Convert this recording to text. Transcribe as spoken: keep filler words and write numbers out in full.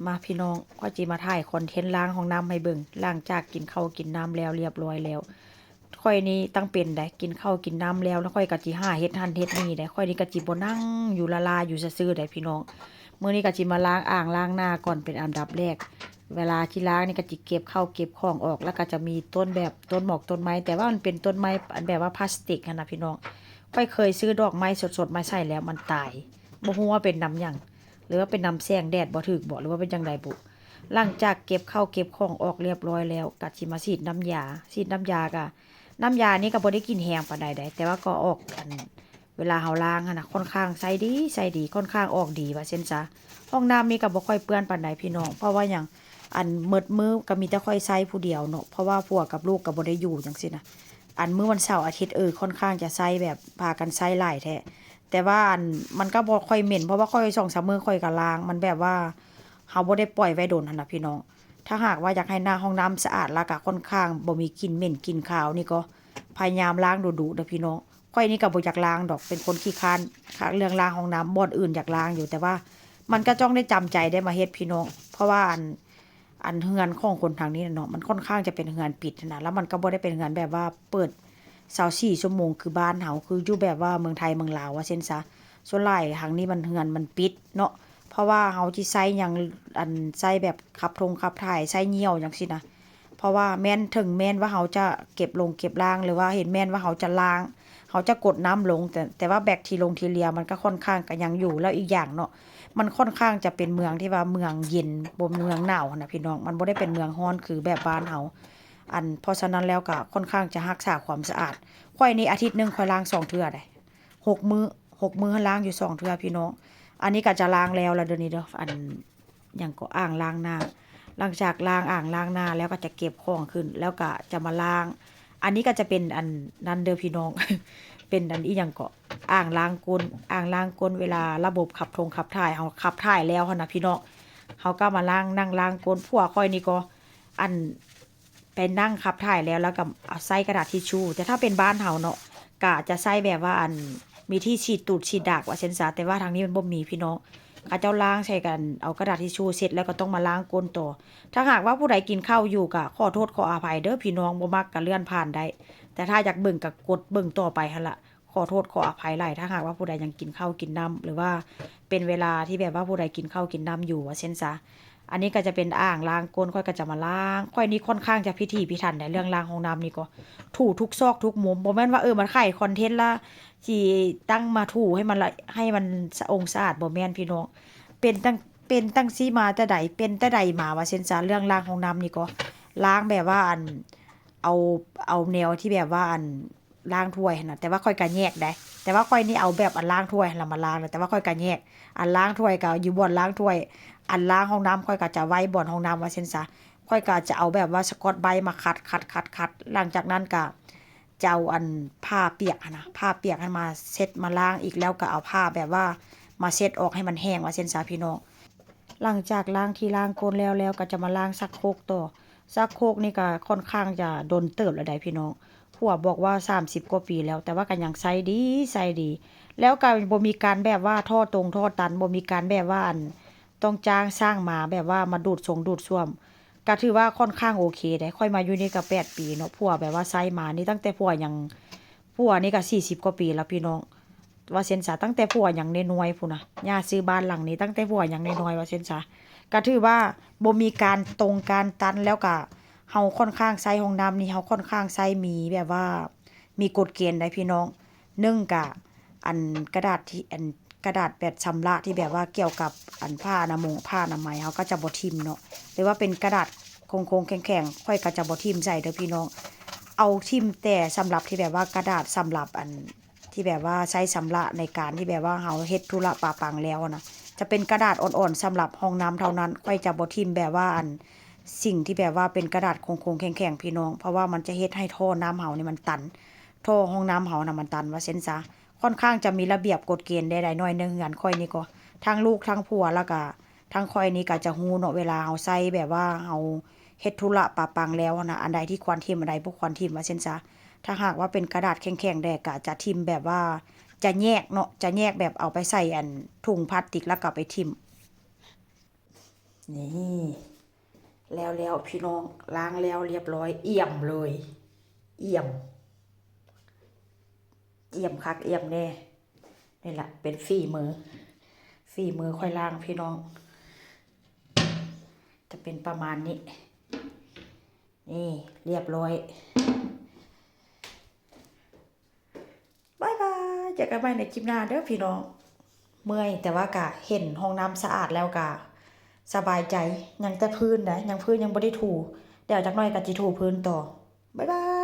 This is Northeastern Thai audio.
มาพี่น้อง ข้อยจิมาถ่ายคอนเทนต์ล้างห้องน้ำให้เบิ่ง หลังจากกินข้าวกินน้ำแล้วเรียบร้อยแล้ว ข้อยนี่ตั้งเป็นได๋ กินข้าวกินน้ำแล้ว แล้วข้อยก็จิหาเฮ็ดหั้นเฮ็ดนี่ได๋ ข้อยนี่ก็จิบ่นั่งอยู่ล้าๆอยู่ซื่อๆได๋พี่น้อง มื้อนี้ก็จิมาล้างอ่างล้างหน้าก่อนเป็นอันดับแรก เวลาที่ล้างนี่ก็จิเก็บข้าวเก็บของออก แล้วก็จะมีต้นแบบต้นหมอกต้นไม้ แต่ว่ามันเป็นต้นไม้อันแบบว่าพลาสติกหั้นนะพี่น้อง ข้อยเคยซื้อดอกไม้สดๆมาใส่แล้วมันตาย บ่ฮู้ว่าเป็นนำหยัง หรือว่าเป็นนำแสงแดดบ่ถืกบ่ หรือว่าเป็นจั่งใดบุ หลังจากเก็บข้าวเก็บของออกเรียบร้อยแล้ว ก็สิมาฉีดน้ำยา ฉีดน้ำยาก็ น้ำยานี่ก็บ่ได้กลิ่นแฮงปานใดได๋ แต่ว่าก็ออก อัน เวลาเฮาล้างหั้นนะ ค่อนข้างใช้ดี ใช้ดี ค่อนข้างออกดีว่าซั่นซะ ห้องน้ำนี่ก็บ่ค่อยเปื้อนปานใดพี่น้อง เพราะว่าหยัง อันหมดมื้อก็มีแต่ข้อยใช้ผู้เดียวเนาะ เพราะว่าผัวกับลูกก็บ่ได้อยู่จั่งซี้นะ อันมื้อวันเสาร์อาทิตย์ เออ ค่อนข้างจะใช้แบบพากันใช้หลายแท้ แต่ว่าอัน มันก็บ่ค่อยเหม็น เพราะว่าข้อยสองสามมื้อข้อยก็ล้าง มันแบบว่า เฮาบ่ได้ปล่อยไว้โดนหั้นนะพี่น้อง ถ้าหากว่าอยากให้หน้าห้องน้ำสะอาด แล้วก็ค่อนข้างบ่มีกลิ่นเหม็นกลิ่นคาวนี่ก็พยายามล้างดุๆเด้อพี่น้อง ข้อยนี่ก็บ่อยากล้างดอก เป็นคนขี้คร้าน เรื่องล้างห้องน้ำ บ่อนอื่นอยากล้างอยู่ แต่ว่ามันก็ต้องได้จำใจได้มาเฮ็ดพี่น้อง เพราะว่าอัน อันเฮือนของคนทางนี้น่ะเนาะ มันค่อนข้างจะเป็นเฮือนปิดหั้นนะ แล้วมันก็บ่ได้เป็นเฮือนแบบว่าเปิดซาวสี่ชั่วโมงคือบ้านเฮา คืออยู่แบบว่าเมืองไทยเมืองลาวว่าซั่นซะ ส่วนหลายทางนี้มันเฮือนมันปิดเนาะ เพราะว่าเฮาสิใช้หยัง อันใช้แบบขับทงขับถ่าย ใช้เยี่ยวจั่งซี้นะ เพราะว่าแม้น ถึงแม้นว่าเฮาจะเก็บลงเก็บล้าง หรือว่าเห็นแม้นว่าเฮาจะล้าง เฮาจะกดน้ำลง แต่ แต่ว่าแบคทีลงทีเรียมันก็ค่อนข้างก็ยังอยู่ แล้วอีกอย่างเนาะ มันค่อนข้างจะเป็นเมืองที่ว่าเมืองเย็น บ่เมืองหนาวหั้นนะพี่น้อง มันบ่ได้เป็นเมืองร้อนคือแบบบ้านเฮา อัน เพราะฉะนั้นแล้วก็ค่อนข้างจะรักษาความสะอาด ข้อยนี่อาทิตย์หนึ่งข้อยล้างสองเทื่อได๋ หกมื้อ หกมื้อหั้นล้างอยู่สองเทื่อพี่น้อง อันนี้ก็จะล้างแล้วล่ะเดี๋ยวนี้เด้อ อัน หยังก็อ่างล้างหน้า หลังจากล้างอ่างล้างหน้าแล้วก็จะเก็บของขึ้น แล้วก็จะมาล้าง อันนี้ก็จะเป็นอันนั้นเด้อพี่น้อง เป็นอันอีหยังก็ อ่างล้างก้น อ่างล้างก้นเวลาระบบขับทงขับถ่าย เฮาขับถ่ายแล้วหั้นนะพี่น้อง เฮาก็มาล้าง นั่งล้างก้น ผัวข้อยนี่ก็ อัน ไปนั่งขับถ่ายแล้ว แล้วก็เอาใส่กระดาษทิชชู แต่ถ้าเป็นบ้านเฮาเนาะ ก็จะใส่แบบว่าอัน มีที่ฉีดตูดฉีดดากว่าซั่นซะ แต่ว่าทางนี้มันบ่มีพี่น้อง เขาเจ้าล้างใส่กัน เอากระดาษทิชชูเช็ดแล้วก็ต้องมาล้างก้นต่อ ถ้าหากว่าผู้ใดกินข้าวอยู่ก็ขอโทษขออภัยเด้อพี่น้อง บ่มักก็เลื่อนผ่านได้ แต่ถ้าอยากเบิ่งก็กดเบิ่งต่อไปหั้นล่ะ ขอโทษขออภัยหลาย ถ้าหากว่าผู้ใดยังกินข้าวกินน้ำ หรือว่าเป็นเวลาที่แบบว่าผู้ใดกินข้าวกินน้ำอยู่ว่าซั่นซะ อันนี้ก็จะเป็นอ่างล้างก้น ข้อยก็จะมาล้าง ข้อยนี่ค่อนข้างจะพิถีพิถันในเรื่องล้างห้องน้ำนี่ก็ ถูทุกซอกทุกมุม บ่แม่นว่า เออ มันขายคอนเทนต์ละ สิตั้งมาถูให้มันละ ให้มันสะองสะอาด บ่แม่นพี่น้อง เป็นตั้ง เป็นตั้งซี้มาแต่ใด เป็นแต่ใดมาว่าซั่นซะ เรื่องล้างห้องน้ำนี่ก็ ล้างแบบว่าอัน เอา เอาแนวที่แบบว่าอัน ล้างถ้วยหั้นนะ แต่ว่าข้อยก็แยกได๋ แต่ว่าข้อยนี่เอาแบบอันล้างถ้วยหั้นล่ะมาล้างนะ แต่ว่าข้อยก็แยก อันล้างถ้วยก็อยู่บ่อนล้างถ้วย อันล้างห้องน้ำข้อยก็จะไว้บ่อนห้องน้ำว่าซั่นซะ ข้อยก็จะเอาแบบว่าสะกอตไบรท์มาขัด ขัด ขัด ขัด หลังจากนั้นก็จะเอาอันผ้าเปียกหั้นนะ ผ้าเปียกหั้นมาเช็ดมาล้างอีก แล้วก็เอาผ้าแบบว่ามาเช็ดออกให้มันแห้งว่าซั่นซะพี่น้อง หลังจากล้างขี้ล้างก้นแล้ว แล้วก็จะมาล้างชักโครกต่อ ชักโครกนี่ก็ค่อนข้างจะโดนเติบแล้วได๋พี่น้อง ผัวบอกว่าสามสิบกว่าปีแล้ว แต่ว่าก็ยังใช้ดี ใช้ดี แล้วก็บ่มีการแบบว่าท่อตรงท่อตัน บ่มีการแบบว่าอัน ต้องจ้างช่างมาแบบว่ามาดูดซงดูดส้วม ก็ถือว่าค่อนข้างโอเคได๋ ข้อยมาอยู่นี่ก็แปดปีเนาะ ผัวแบบว่าใช้มานี่ตั้งแต่ผัวยัง ผัวนี่ก็สี่สิบกว่าปีแล้วพี่น้อง ว่าซั่นซะ ตั้งแต่ผัวยังน้อยๆพู้นนะ ย่าซื้อบ้านหลังนี้ตั้งแต่ผัวยังน้อยๆ ว่าซั่นซะ ก็ถือว่าบ่มีการตรงการตัน แล้วก็เฮาค่อนข้างใช้ห้องน้ำนี่ เฮาค่อนข้างใช้มีแบบว่า มีกฎเกณฑ์ได๋พี่น้อง หนึ่งก็ อันกระดาษที่ อันกระดาษแบบชำระที่แบบว่าเกี่ยวกับอันผ้าอนามัย ผ้าอนามัย เฮาก็จะบ่ถิ่มเนาะ หรือว่าเป็นกระดาษโค้งๆแข็งๆ ข้อยก็จะบ่ถิ่มใส่เด้อพี่น้อง เอาถิ่มแต่สำหรับที่แบบว่ากระดาษสำหรับอัน ที่แบบว่าใช้ชำระในการที่แบบว่าเฮาเฮ็ดธุระปะปังแล้วหั้นนะ จะเป็นกระดาษอ่อนๆสำหรับห้องน้ำเท่านั้น ข้อยจะบ่ถิ่มแบบว่าอัน สิ่งที่แบบว่าเป็นกระดาษโค้งๆแข็งๆพี่น้อง เพราะว่ามันจะเฮ็ดให้ท่อน้ำเฮานี่มันตัน ท่อห้องน้ำเฮาน่ะมันตันว่าซั่นซะ ค่อนข้างจะมีระเบียบกฎเกณฑ์ใดๆหน่อยหนึ่ง เฮือนข้อยนี่ก็ ทั้งลูกทั้งผัว แล้วก็ทั้งข้อยนี่ก็จะฮู้เนาะ เวลาเฮาใช้แบบว่าเฮาเฮ็ดธุระปะปังแล้วหั้นนะ อันใดที่ควรถิ่ม อันใดบ่ควรถิ่มว่าซั่นซะ ถ้าหากว่าเป็นกระดาษแข็งๆแดก็จะถิ่มแบบว่า จะแยกเนาะ จะแยกแบบเอาไปใส่อันถุงพลาสติกแล้วก็ไปถิ่ม นี่ แล้วแล้วพี่น้อง ล้างแล้วเรียบร้อย เอี่ยมเลย เอี่ยม เอี่ยมคักเอี่ยมแน่ นี่แหละเป็นฝีมือ ฝีมือค่อยล้างพี่น้อง จะเป็นประมาณนี้ นี่ เรียบร้อย บ๊ายบาย เจอกันใหม่ในคลิปหน้าเด้อพี่น้อง เมื่อยแต่ว่ากะเห็นห้องน้ำสะอาดแล้วกะสบายใจ ยังแต่พื้นนะ ยังพื้นยังบ่ได้ถู เดี๋ยวจักหน่อยกะจิถูพื้นต่อ บ๊ายบาย